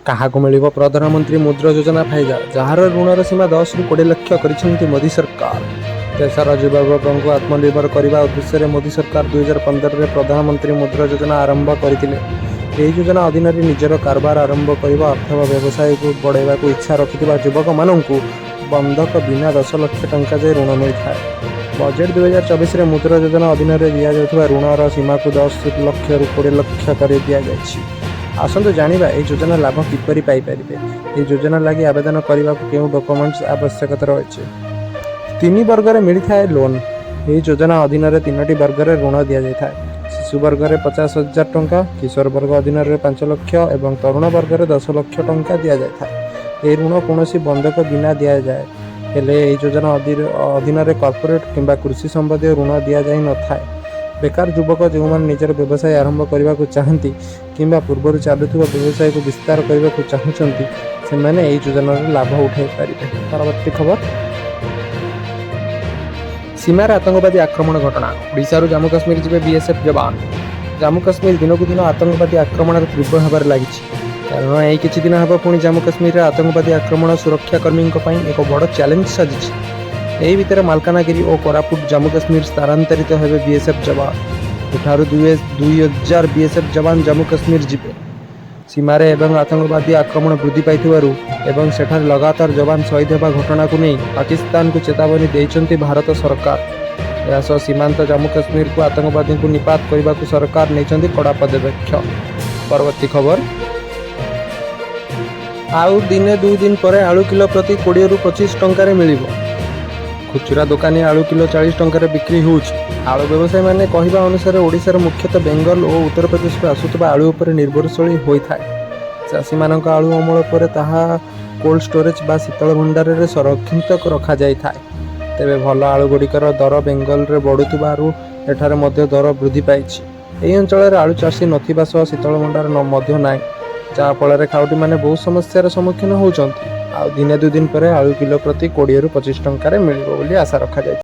କାହାକୁ ମିଳିବ ପ୍ରଧାନମନ୍ତ୍ରୀ ମୁଦ୍ରା ଯୋଜନା ଫାଇଦା? ଯାହାର ଋଣର ସୀମା 10ରୁ 20 ଲକ୍ଷ କରିଛନ୍ତି ମୋଦି ସରକାର। ଦେଶର ଯୁବବର୍ଗଙ୍କୁ ଆତ୍ମନିର୍ଭର କରିବା ଉଦ୍ଦେଶ୍ୟରେ ମୋଦି ସରକାର 2015ରେ ପ୍ରଧାନମନ୍ତ୍ରୀ ମୁଦ୍ରା ଯୋଜନା ଆରମ୍ଭ କରିଥିଲେ। ଏହି ଯୋଜନା ଅଧୀନରେ ନିଜର କାରବାର ଆରମ୍ଭ କରିବା ଅଥବା ବ୍ୟବସାୟକୁ ବଢ଼ାଇବାକୁ ଇଚ୍ଛା ରଖିଥିବା ଯୁବକମାନଙ୍କୁ ବନ୍ଧକ ବିନା 10 ଲକ୍ଷ ଟଙ୍କା ଯାଏ ଋଣ ମିଳିଥାଏ। ବଜେଟ୍ 2024ରେ ମୁଦ୍ରା ଯୋଜନା ଅଧୀନରେ ଦିଆଯାଉଥିବା ଋଣର ସୀମାକୁ 10 ଲକ୍ଷରୁ 20 ଲକ୍ଷ କରି ଦିଆଯାଇଛି। ଆସନ୍ତୁ ଜାଣିବା, ଏହି ଯୋଜନା ଲାଭ କିପରି ପାଇପାରିବେ, ଏହି ଯୋଜନା ଲାଗି ଆବେଦନ କରିବାକୁ କେଉଁ ଡକ୍ୟୁମେଣ୍ଟସ୍ ଆବଶ୍ୟକତା ରହିଛି। ତିନି ବର୍ଗରେ ମିଳିଥାଏ ଲୋନ୍। ଏହି ଯୋଜନା ଅଧୀନରେ ତିନୋଟି ବର୍ଗରେ ଋଣ ଦିଆଯାଇଥାଏ। ଶିଶୁ ବର୍ଗରେ 50,000 ଟଙ୍କା, କିଶୋର ବର୍ଗ ଅଧୀନରେ 5 ଲକ୍ଷ ଏବଂ ତରୁଣ ବର୍ଗରେ 10 ଲକ୍ଷ ଟଙ୍କା ଦିଆଯାଇଥାଏ। ଏହି ଋଣ କୌଣସି ବନ୍ଧକ ବିନା ଦିଆଯାଏ। ହେଲେ ଏହି ଯୋଜନା ଅଧୀନରେ କର୍ପୋରେଟ୍ କିମ୍ବା କୃଷି ସମ୍ବନ୍ଧୀୟ ଋଣ ଦିଆଯାଇନଥାଏ। ବେକାର ଯୁବକ, ଯେଉଁମାନେ ନିଜର ବ୍ୟବସାୟ ଆରମ୍ଭ କରିବାକୁ ଚାହାନ୍ତି କିମ୍ବା ପୂର୍ବରୁ ଚାଲୁଥିବା ବ୍ୟବସାୟକୁ ବିସ୍ତାର କରିବାକୁ ଚାହୁଁଛନ୍ତି, ସେମାନେ ଏହି ଯୋଜନାର ଲାଭ ଉଠାଇ ପାରିବେ। ପରବର୍ତ୍ତୀ ଖବର। ସୀମାରେ ଆତଙ୍କବାଦୀ ଆକ୍ରମଣ ଘଟଣା, ଓଡ଼ିଶାରୁ ଜାମ୍ମୁ କାଶ୍ମୀର ଯିବେ ବିଏସ୍ଏଫ୍ ଯବାନ। ଜାମ୍ମୁ କାଶ୍ମୀର ଦିନକୁ ଦିନ ଆତଙ୍କବାଦୀ ଆକ୍ରମଣରେ ତୀବ୍ର ହେବାରେ ଲାଗିଛି। କାରଣ ଏଇ କିଛି ଦିନ ହେବ ପୁଣି ଜାମ୍ମୁ କାଶ୍ମୀରରେ ଆତଙ୍କବାଦୀ ଆକ୍ରମଣ ସୁରକ୍ଷାକର୍ମୀଙ୍କ ପାଇଁ ଏକ ବଡ଼ ଚ୍ୟାଲେଞ୍ଜ ସାଜିଛି। ଏହି ଭିତରେ ମାଲକାନଗିରି ଓ କୋରାପୁଟ ଜାମ୍ମୁ କାଶ୍ମୀର ସ୍ଥାନାନ୍ତରିତ ହେବେ ବିଏସ୍ଏଫ୍ ଯବାନ। ଏଠାରୁ 2000 ବିଏସ୍ଏଫ୍ ଯବାନ ଜାମ୍ମୁ କାଶ୍ମୀର ଯିବେ। ସୀମାରେ ଏବଂ ଆତଙ୍କବାଦୀ ଆକ୍ରମଣ ବୃଦ୍ଧି ପାଇଥିବାରୁ ଏବଂ ସେଠାରେ ଲଗାତାର ଯବାନ ଶହୀଦ ହେବା ଘଟଣାକୁ ନେଇ ପାକିସ୍ତାନକୁ ଚେତାବନୀ ଦେଇଛନ୍ତି ଭାରତ ସରକାର। ଏହା ସହ ସୀମାନ୍ତ ଜାମ୍ମୁ କାଶ୍ମୀରକୁ ଆତଙ୍କବାଦୀଙ୍କୁ ନିପାତ କରିବାକୁ ସରକାର ନେଇଛନ୍ତି କଡ଼ା ପଦକ୍ଷେପ। ପରବର୍ତ୍ତୀ ଖବର। ଆଉ ଦିନେ ଦୁଇ ଦିନ ପରେ ଆଳୁ କିଲୋ ପ୍ରତି 20ରୁ 25 ଟଙ୍କାରେ ମିଳିବ। ଖୁଚୁରା ଦୋକାନୀ ଆଳୁ କିଲୋ 40 ଟଙ୍କାରେ ବିକ୍ରି ହେଉଛି। ଆଳୁ ବ୍ୟବସାୟୀମାନେ କହିବା ଅନୁସାରେ, ଓଡ଼ିଶାର ମୁଖ୍ୟତଃ ବେଙ୍ଗଲ ଓ ଉତ୍ତରପ୍ରଦେଶରୁ ଆସୁଥିବା ଆଳୁ ଉପରେ ନିର୍ଭରଶୀଳ ହୋଇଥାଏ। ଚାଷୀମାନଙ୍କ ଆଳୁ ଅମଳ ପରେ ତାହା କୋଲ୍ଡ ଷ୍ଟୋରେଜ୍ ବା ଶୀତଳ ଭଣ୍ଡାରରେ ସଂରକ୍ଷିତ ରଖାଯାଇଥାଏ। ତେବେ ଭଲ ଆଳୁଗୁଡ଼ିକର ଦର ବେଙ୍ଗଲରେ ବଢ଼ୁଥିବାରୁ ଏଠାରେ ମଧ୍ୟ ଦର ବୃଦ୍ଧି ପାଇଛି। ଏହି ଅଞ୍ଚଳରେ ଆଳୁ ଚାଷୀ ନଥିବା ସହ ଶୀତଳ ଭଣ୍ଡାର ମଧ୍ୟ ନାହିଁ, ଯାହାଫଳରେ ଖାଉଟିମାନେ ବହୁ ସମସ୍ୟାର ସମ୍ମୁଖୀନ ହେଉଛନ୍ତି। ଆଉ ଦିନେ ଦୁଇ ଦିନ ପରେ ଆଳୁ କିଲୋ ପ୍ରତି 20ରୁ 25 ଟଙ୍କାରେ ମିଳିବ ବୋଲି ଆଶା ରଖାଯାଇଛି।